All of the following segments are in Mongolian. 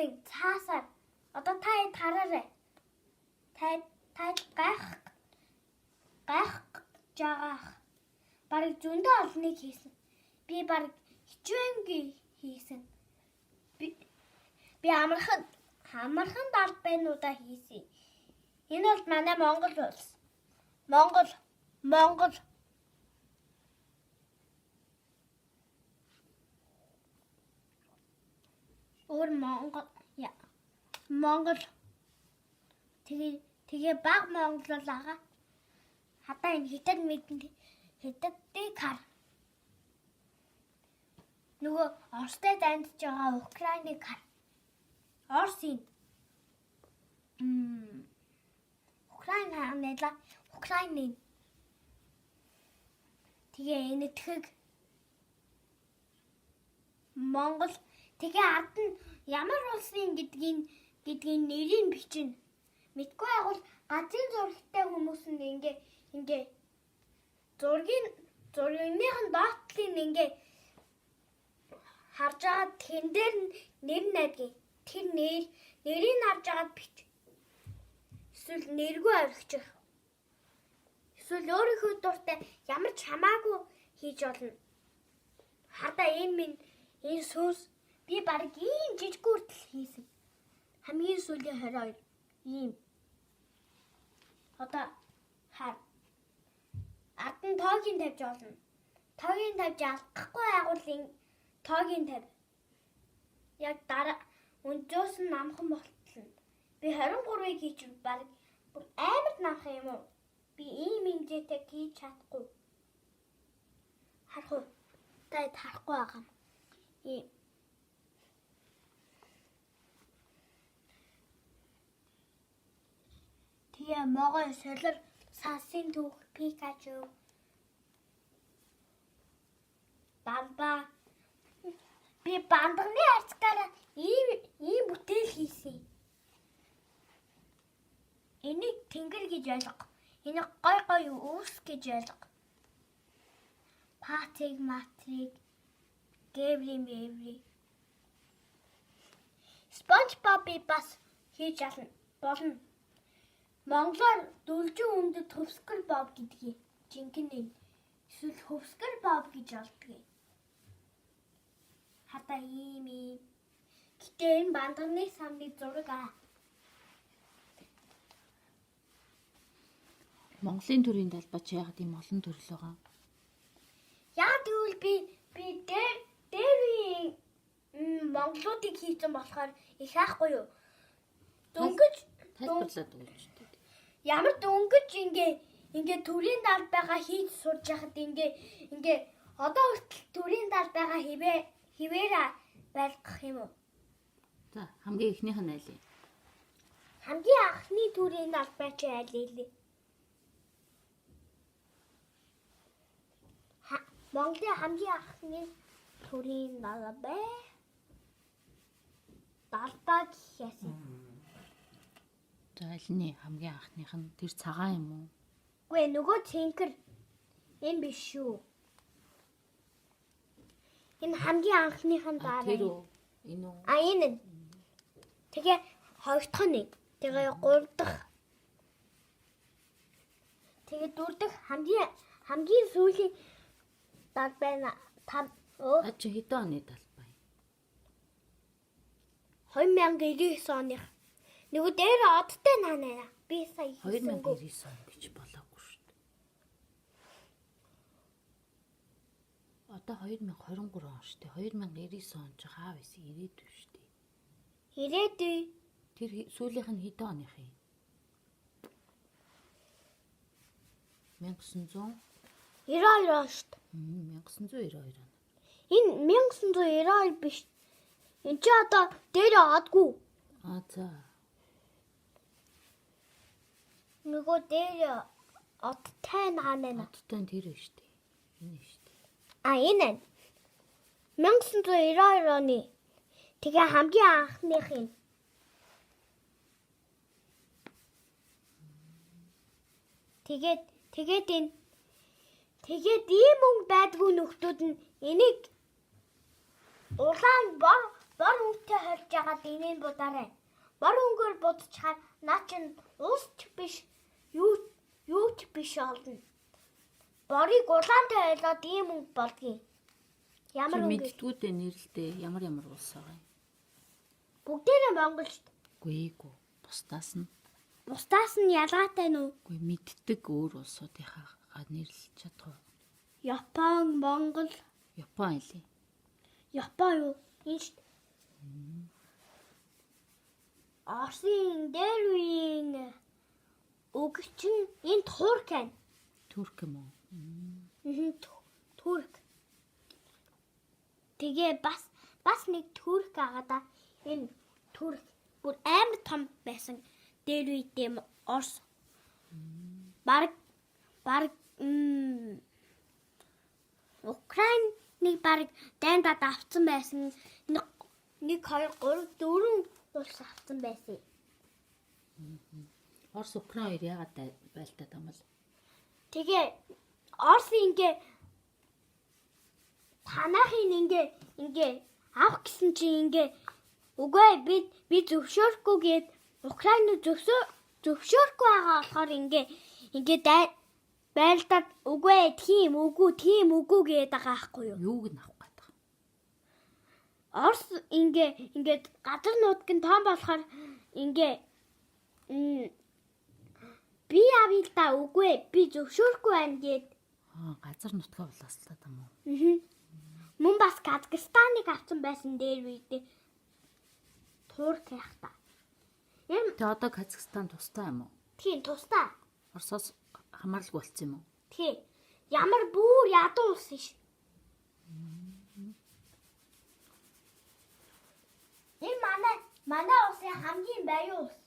Тийм цаасаар одоо та хэд хараарай. Та та гайх гайх жагаах. Бараг зөндөө олныг хийсэн. Би бараг хичээнгүй хийсэн. Би би амархан амархан далбайнуудаа хийсэн. Энэ бол манай Монгол улс. Монгол Монгол өөр Монгол яа. Монгол тэгээ тэгээ баг Монгол бол ага. Хадаа энэ хятад мэдэн хятадыг хар. Нөгөө Оростой дайндж байгаа Украиныг хар. Орсын Украин хаанайла Украины. Тэгээ энэ тэгэг Монгол тэгээ ард нь ямар улсын гэдгийг гэдгийг нэрийг бичнэ. Мэдгүй агуул газрын зурагтай хүмүүс нь ингээ ингээ зургийн зургийнхын доотлын ингээ харж байгаа тэн дээр нь нэр найдгийг тэр нэр нэрийг харж агаад бич. Эсвэл нэргүй орхичих. Эсвэл өөрийнхөө дуртай ямар ч хамаагүй хийж болно. Хардаа энэ минь энэ сүнс би баг ийм жижиг хүртэл хийсэн. Хамгийн сүүлийн 22 ийм. Одоо хар. Ард нь тоогийн тавьж болно. Тоогийн тавьж алгахгүй агуулын тоогийн тавь. Яг дараа өнжөөс нь намхан болтолно. Би 23-ыг хийж баг бүр амар намхан юм уу? Би ийм хэмжээтэй хийж чадахгүй. Харах уу? Та харахгүй байгаа юм. Ийм. Тэгээ могой солир сансын түүх Пикачу. Бамба. Би бандганы арцгаараа ийм ийм бүтээл хийсэн. Энийг тэнгэр гэж ойлго. Энийг гой гой үүс гэж ойлго. Патрик, Матрик, Гэври, Мэври. SpongeBob-ыг бас хийж ална болно. Монголоор дөлжин өндөд хөвсгөл боб гэдгийг жинхэнэ нь эсвэл хөвсгөл боб гэж олдгийг. Хадаа ийм ийм. Гэтэ энэ бандганы самны зураг аа. Монголын төрийн талбай чи яагаад ийм олон төрөл байгаа? Яг тэгвэл би би дээр дээр үеийн монголуудыг хийсэн болохоор их аахгүй юу? Дөнгөж Тайлбарлаад өгөөч. ямар дөнгөж ингээ ингээ төрийн далбайгаа хийж сурж яхад ингээ ингээ одоо хүртэл төрийн далбайгаа хивээ хിവэрэ байлгах юм уу? За хамгийн эхнийх нь аль юм? Хамгийн анхны төрийн далбай чи аль илээ? Монголын хамгийн анхны төрийн далбай далбай гэхээс юм. За аль нь хамгийн анхных нь тэр цагаан юм уу? Үгүй ээ, нөгөө цэнхэр энэ биш шүү. Энэ хамгийн анхных нь А, дараа. Тэр үү? Энэ үү? А энэ нь. Тэгээ хоёр дахь нэг. Тэгээ гурав дахь. Тэгээ дөрөв дэх хамгийн хамгийн сүүлийн далбай нь тав өө А чи хэдэн оны талбай? 2099 оных. Нөгөө дээр одтой наанаа. Би сая хийсэнгүй. 2099 он гэж болоогүй шүү дээ. Одоо 2023 он шүү дээ. 2099 он чи хаа байсан? Ирээдүй шүү дээ. Ирээдүй Тэр сүүлийнх нь хэдэн оных юм? 1900 92 он шүү дээ. 1992 он. Энэ 1992 биш. Энд чи одоо дээр одгүй. А за. Нөгөө дээр одтой наанаа. Одтой нь тэр шүү дээ. Энэ шүү дээ. А энэ нь 1992 оны. Тэгээ хамгийн анхных юм. Тэгээд тэгээд энэ тэгээд ийм мөнгө байдгүй нөхдүүд нь энийг улаан бор Бор өнгөтэй холж ягаад энийг будаарай. Бор өнгөөр будчихаар наа чин улс ч биш юу ч биш олно. Борыг улаантай ойлоод ийм өнгө болдгийг. Ямар Чи өнгө? мэддгүүдээ нэрлэлдээ ямар ямар улс байгаа юм? Бүгдээрээ Монгол шүү дээ. Үгүй эгүй. Бусдаас нь Бусдаас нь ялгаатай нү? үгүй мэддэг өөр улсуудынхаа нэрлэж чадах уу? Япон, Монгол, Япон хэлий. Япон юу? Энэ шүү дээ. Оросын дээр үеийн үг чинь энэ турк байна. Турк юм уу? Мгм, Турк. Тэгээ бас нэг турк байгаа да. Энэ турк бүр амар том байсан. Дээр үедээ Орос. Бараг Украиныг бараг дайндад авцсан байсан. 1 2 3 4 улс авцсан байсан. Орос Украин хоёр яагаад байлдаад юм бол? Тэгээ Орос ингээ танахын ингээ авах гэсэн чинь ингээ үгүй би зөвшөөрөхгүй гээд Украин зөвшөөрөхгүй байгаа болохоор ингээ байлдаад үгүй тийм үгүй тийм үгүй гээд байгаа байхгүй юу? Юуг нь авах гээд байгаа? Орос ингээ ингээд газар нутг нь том болохоор ингээ би авъя л да үгүй би зөвшөөрөхгүй байна гээд Аа, газар нутгаа уласлаад юм уу? Мгм. Мөн бас Казахстаныг авсан байсан дээр үедээ Турк яах та. Энэ Тэгээ одоо Казахстан тустай юм уу? тийм тустай. Оросоос хамааралгүй болсон юм уу? Тийм. Ямар бүр ядуу улс ш. Энэ манай улсын хамгийн баян улс.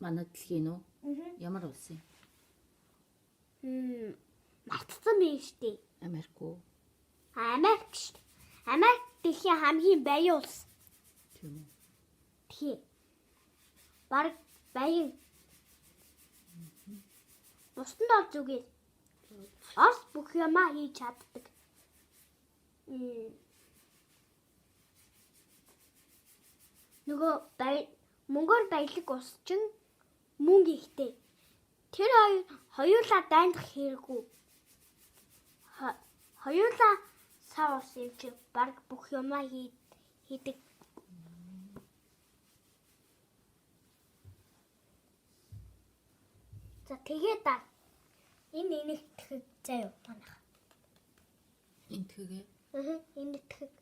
Манай дэлхийн үү? Мгм. Ямар улс юм? Мартсан байх штэ. Америк үү? Америк штэ. Америк дэлхийн хамгийн баян улс. Тийм үү? Тийм. Бараг баян. Бусд нь бол зүгээр. Орос бүх юмаа хийж чаддаг. Нөгөө мөнгөөр баялаг ус чинь мөнгө ихтэй. Тэр хоёулаа дайндах хэрэггүй. Хоёулаа сав ус юм чи бараг бүх юмаа хийдэг. За тэгээ даа. Энэ энэгтгэг заяа манайх. Энтхэгээ. Аа, энэгтгэг.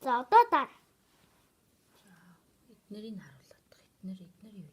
За одоо даа. Эднэрийг харуулдаг. Эднэр юу юм?